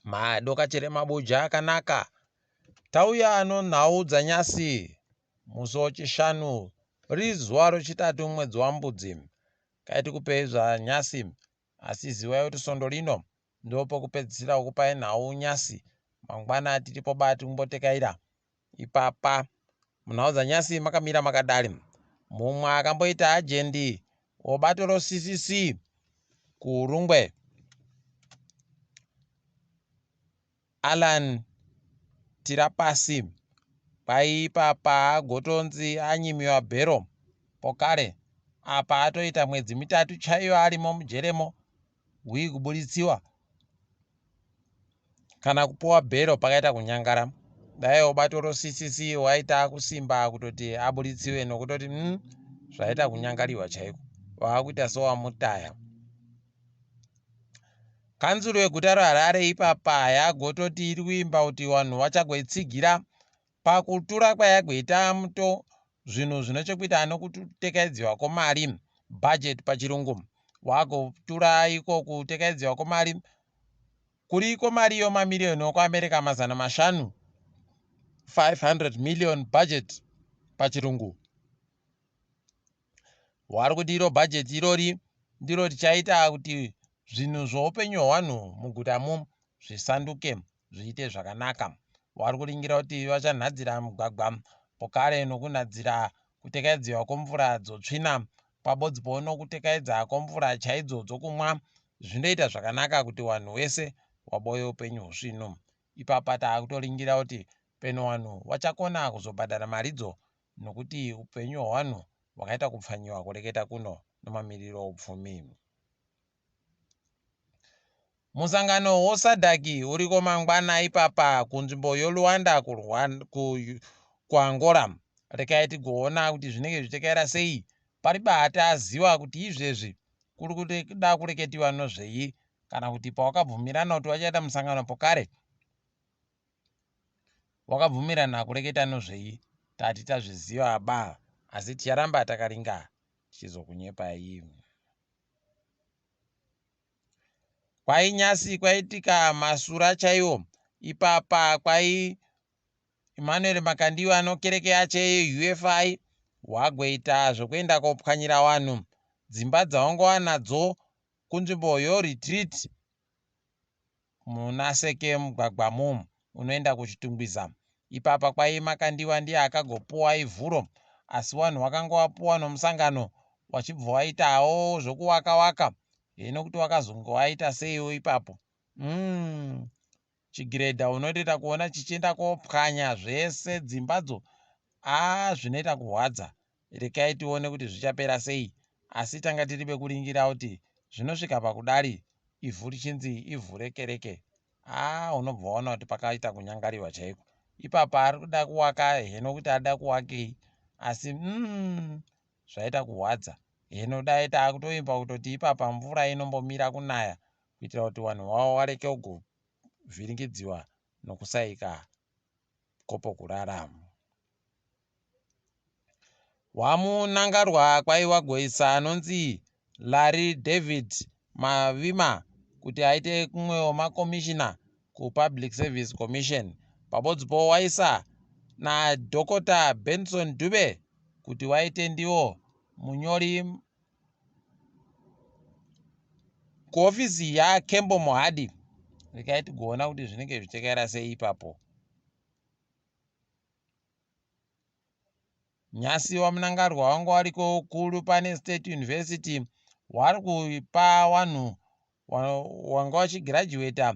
Madokachere mabuja akanaka. Tauya nonhau dzanyasi musi wechishanu riri zuva rechitatu mwedzi waMbudzi. Kai tikupei zvanyasi asi zivai kuti svondo rino ndopokupedzisira kukupai nhau nyasi. Mangwana tiripo ba tikumbotekaira ipapa. Munhau dzanyasi makamira makadari. Mumwe akamboita ajendi webato roCCC kuHurungwe Allan Tirapasi paipapa agotonzi anyimiwa bhero pokare apa atoita mwedzi mitatu chaiyo arimo mujeremo hwii kuburitsiwa kana kupuwa bhero pakaita kunyangara daiwo bato roCCC waita kusimba kutoti aburitsiwe nokutoti zvaita kunyangariwa chaiko vakuita sowamutaya. Kanzuru yeguta reHarare ipapa yagototi iri kuimba kuti vanhu vachagoitsigira pakutura kwayagoita muto zvinhu zvine chekuita nokutekaidziwa kwemari, budget pachirungu. Wagotura iko kutekaidziwa kwemari kuriko mari yomamiriyoni okuAmerica 500, 500 million budget pachirungu. Wari kuti iro bhajeti irori ndiro richaita kuti zvinhu zvoupenyu hwevanhu mugutamo zvisanduke zviite zvakanaka. Wari kuringira kuti vachanhadzira mugwagwa pokare nokunhadzira kutekaidziwa kwemvura dzotsvina pabodzipo nokutekaidza kwemvura chaidzo dzokumwa zvinoita zvakanaka kuti vanhu wese waboye upenyu husvinu. Ipapa taakutoringira kuti peno vanhu vachakona kuzobhadhara maridzo nokuti upenyu hwavanhu hwakaita kupfanyiwa kureketa kuno nomamiriro oupfumi. Musangano woSADC uriko mangwana ipapa kunzvimbo yoLuanda kuAngola. Rekai tigoona kuti zvinenge zvichitekaira sei. Pariba ati aziva kuti izvezvi kuri kuda kureketiwa nozvei kana kuti pawakabvumirana kuti wachaita musangano pokare Wakabvumirana kureketa nozvei tati tazviziva ba asi ticharamba takaringa tichizokunyepai. Kwai nyasi kwaitika masura chaiwo ipapa kwai Emmanuel Makandiwa anokereke yache yeUFI wagoita zvokuenda kopwanyira wanhu dzimba dzawangova nadzo kunzvimbo yoRetreat Muna Seke mugwagwa mum unoenda kuChitungwiza. Ipapa kwai Makandiwa ndiye akagopuwa ivhuro asi wanhu wakanga wapuwa nomusangano wachibva waitawo zvokuwaka waka hino kuti wakazonge waita seiwo ipapo umm chigiredha unotoita kuona chichienda kopwanya zvese dzimbadzo aa zvinoita kurwadza Rekai tione kuti zvichapera sei asi tanga tiri vekuringira kuti zvinosvika pakudari ivhu richinzi ivhu rekereke haa unobva waona kuti pakaita kunyangariwa chaiko ipapa ari kuda kuwaka heno kuti ada kuwakei asi umm zvaita kurwadza heno dai taakutoimba kutoti ipapa mvura inombomira kunaya kuitira kuti vanhu vavo vareke kuvhiringidziwa nokusaika kwopokurara. WaMunangarwa kwaiwa goisa anonzi Larry David Mavima kuti aite kumwe wemakomishina kuPublic Service Commission. Pabodzipo waisa naDhokota Benson Dube kuti waite ndiwo munyori kuhofisi yaKembo Mohadi. Regai tigoona kuti zvinenge zvichikaira sei ipapo. Nhasi waMnangagwa wanga wariko kuLupane State University wari kupa wanhu wanga wachigirajuweta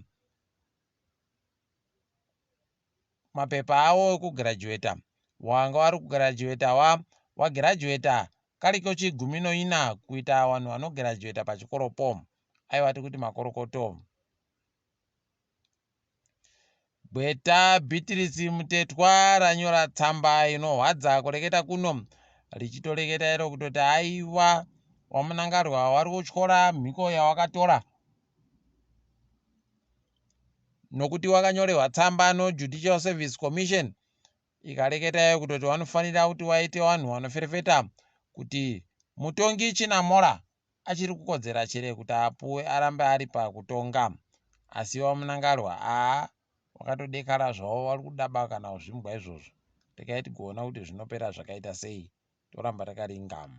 mapepa awo ekugirajuweta. Wanga wari kugirajuweta wagirajuweta kariko chigumi noina kuita wanhu vanogirajuweta pachikoropo. Aiwa tikuti makorokoto. Gweta Beatrice Mutetwa ranyora tsamba inohwadza kureketa kuno richitoreketa iro kutoti aiwa waMunangarwa wari kutyora mhiko yawakatora nokuti wakanyorerwa tsamba noJudicial Service Commission ikareketa iyo kutoti wanofanira kuti waite wanhu wanoferefeta kuti mutongi Chinamora achiri kukodzera chere kuti apuwe arambe ari pakutonga. Asi vaMnangarwa aa wakatodekara zvavo vari kudaba kana kuzvimbwa izvozvo. Regai tigoona kuti zvinopera zvakaita sei. Toramba takaringa.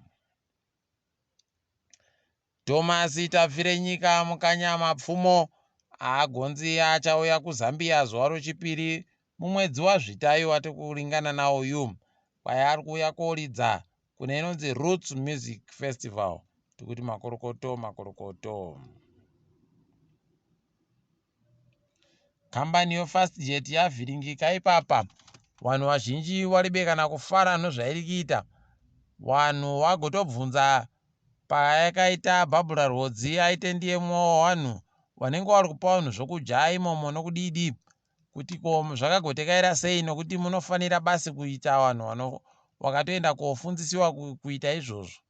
Thomas Tafirenyika Mukanya Mapfumo aagonzi achauya kuZambia zuva rochipiri mumwedzi waZvita watikuringana nawo yu. Kwai ari kuuya koridza kune inonzi Roots Music Festival. Tikuti makorokoto makorokoto. Kambani yoFastjet yavhiringika ipapa. Vanhu vazhinji waribe kana kufara nozvairi kuita. Vanhu vagotobvunza payakaita Barbra Rwodzi aite ndiye mumwe wavanhu vanenge vari kupa vanhu zvokudya imomo nokudii kuti ko zvakagotekaira sei nokuti munofanira basi kuita vanhu vano vakatoenda kofundzisiwa kuita izvozvo.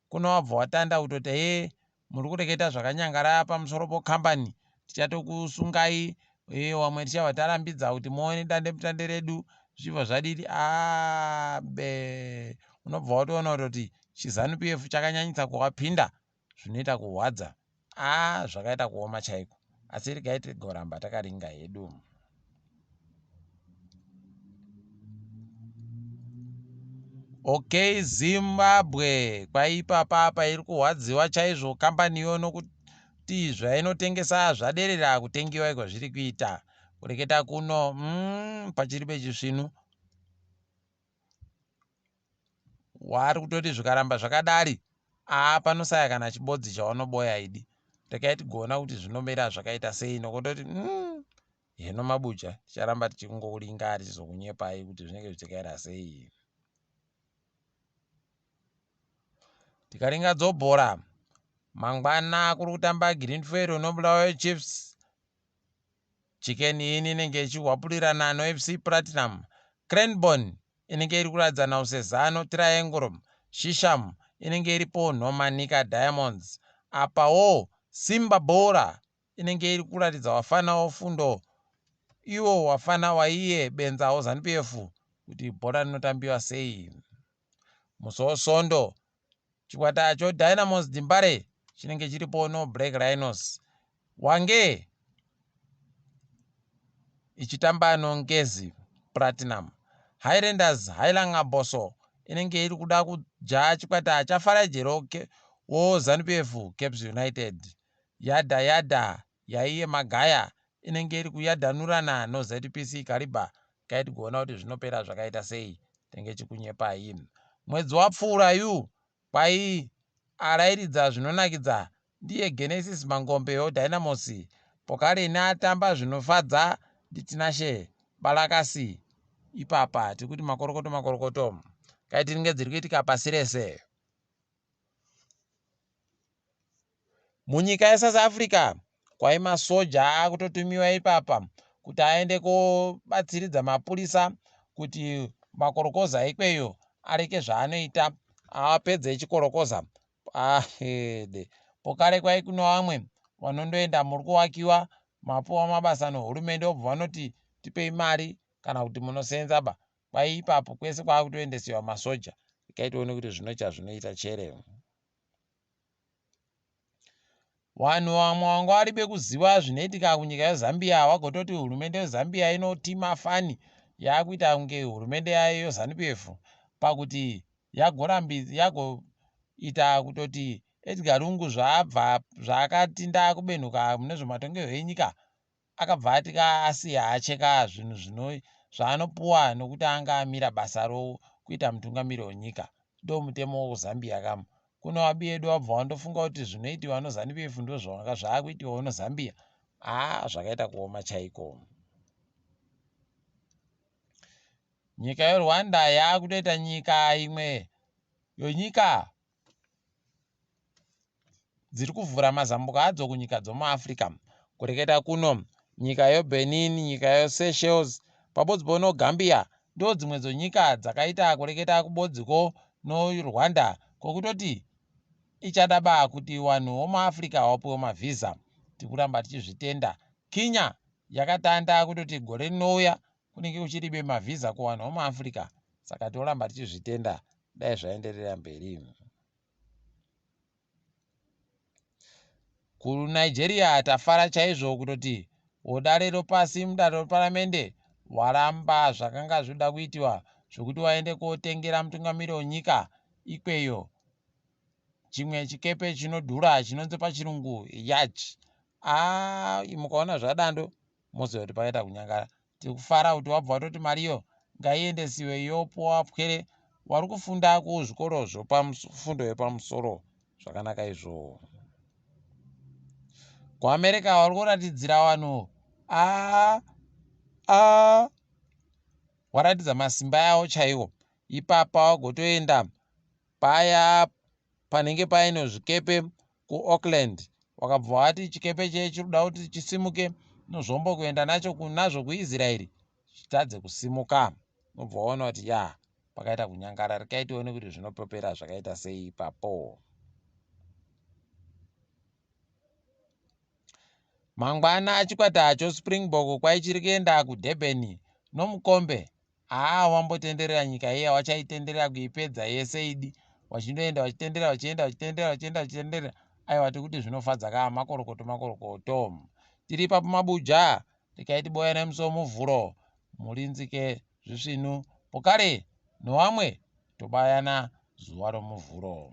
Kuno wabva watanda kutoti hee muri kureketa zvakanyangara pamusoro pocompany tichatokusungai ee wamwe tichabva tarambidza kuti muone dandemutande redu zvichibva zvadidi aa be unobva watoona kutoti chiZanu PF chakanyanyisa kuwapinda zvinoita kurwadza aa zvakaita kuoma chaiko asi regai tigoramba takaringa hedu. Okay Zimbabwe kwaipapa apa iri kurwadziwa chaizvo kambaniyo nokuti zvainotengesa zvaderera kutengiwa iko zviri kuita kureketa kuno pachiri pechisvinu waari kutoti zvikaramba zvakadari aa panosaya kana chibodzi chawanoboya idi regai tigoona kuti zvinomira zvakaita sei nokutoti heno mabuja ticharamba tichingokuringa tichizokunyepai kuti zvinenge zvichikaira sei. Tikaringa dzobhora mangwana kuri kutamba Green Fuel noBulawayo Chiefs. Chicken Inn inenge ichihwapurirana noFC Platinum. Cranborne inenge iri kuratidza naUsezano Triangle. Shisham inenge iripo noManica Diamonds. Apawo Simba Bhora inenge iri kuratidza wafana wofundo iwo wafana waiye benza woZanu PF kuti bhora rinotambiwa sei. Musi woSvondo chikwata choDynamos Dembare chinenge chiripo noBlack Rhinos. Wange ichitamba noNgezi Platinum. Highlanders Hailanga Boso inenge iri kuda kudya chikwata chaFarai Jeroke woZanu PF Caps United. Yadha yadha yaiye Magaya inenge iri kuyadhanurana noZPC Kariba. Kai tigoona kuti zvinopera zvakaita sei. Tenge chikunyepai. Mwedzi wapfuura yu kwai arairidza zvinonakidza ndiye Genesis Mangombe weDynamos. Pokaleni atamba zvinofadza ndiTinashe Balakasi. Ipapa tiri kuti makorokoto makorokoto. Kai tiringe dziri kuitika pasi rese. Munyika yeSouth Africa kwai masoja akutotumiwa ipapa kuti aende kobatsiridza mapurisa kuti makorokoza ikweyo areke zvaanoita apedze chikorokoza ahede pokare kwai kuno vamwe vanondoenda muri kuwakiwa mapuwa mabasa nohurumende obva vanoti tipei mari kana kuti munosenza ba kwai ipapo kwese kwakutoendesiwa masoja regai tione kuti zvinoita zvinoita chere. Vanhu vamwe vanga vari bekuziva zvinoitika kunyika yeZambia vagototi hurumende yeZambia inotima fani yakuita kunge hurumende yayo yeZanu PF pakuti yagoita kutoti Edgar Lungu zvaabva zvaakati ndakubenhuka mune zvematongerwo enyika Akabva ati ka asiya acheka zvinhu zvino zvaanopuwa nokuti anga amira basa rokuita mutungamiri wenyika. Ndomutemo wekuZambia kam. Kuno vabi edu vabva vandofunga kuti zvinoitiwa noZanu PF ndozvanga zvaakuitiwawo noZambia. Haa zvakaita kuoma chaiko. Nyika yeRwanda yaakutoita nyika imwe yonyika dziri kuvhura mazambuko adzo kunyika dzomuAfrica. Kureketa kuno, nyika yeBenin, nyika yeSeychelles pabodzipo noGambia ndodzimwe dzonyika dzakaita kureketa kubodziko noRwanda kwokutoti ichadaba kuti vanhu vomuAfrica vapiwe mavhiza. Tiri kuramba tichizvitenda. Kenya yakatanda kutoti gore rinouya kunenge kuchiribe mavhiza kuvanhu vomuAfrica saka toramba tichizvitenda dai zvaenderera mberi. KuNigeria tafara chaizvo kutoti Wodare ropasi mudare reparamende waramba zvakanga zvoda kuitiwa zvokuti waende kotengera mutungamiri wenyika ikweyo chimwe chikepe chinodhura chinonzi pachirungu yacht. Aa mukaona zvadando moziva kuti pakaita kunyangara. Tiri kufara kuti wabva watoti mariyo ngaiendesiwe yopuwa pwere wari kufunda kuzvikoro zvopafundo yepamusoro. Zvakanaka izvo. KuAmerica vari kuratidzira vanhu a a waratidza masimba yawo chaiwo. Ipapa wagotoenda paya panenge paine zvikepe kuAuckland wakabva wati chikepe cheye chiri kuda kuti chisimuke nozvombo kuenda nacho nazvo kuIsraeri chitadze kusimuka. Unobva waona kuti ya pakaita kunyangara rekai tione kuti zvinopopera zvakaita sei ipapo. Mangwana chikwata choSpringbok kwaichiri kuenda kuDurban nomukombe. Haa wambotenderera nyika iya wachaitenderera kuipedza yese idi wachindoenda wachitenderera wachienda wachitenderera wachienda wachitenderera aiwa tikuti zvinofadza kaa makorokoto makorokoto tiri ipapo mabuja tikaiti boya nemusi womuvhuro murinzike zvisvinu pokare nowamwe tobayana zuva romuvhuro.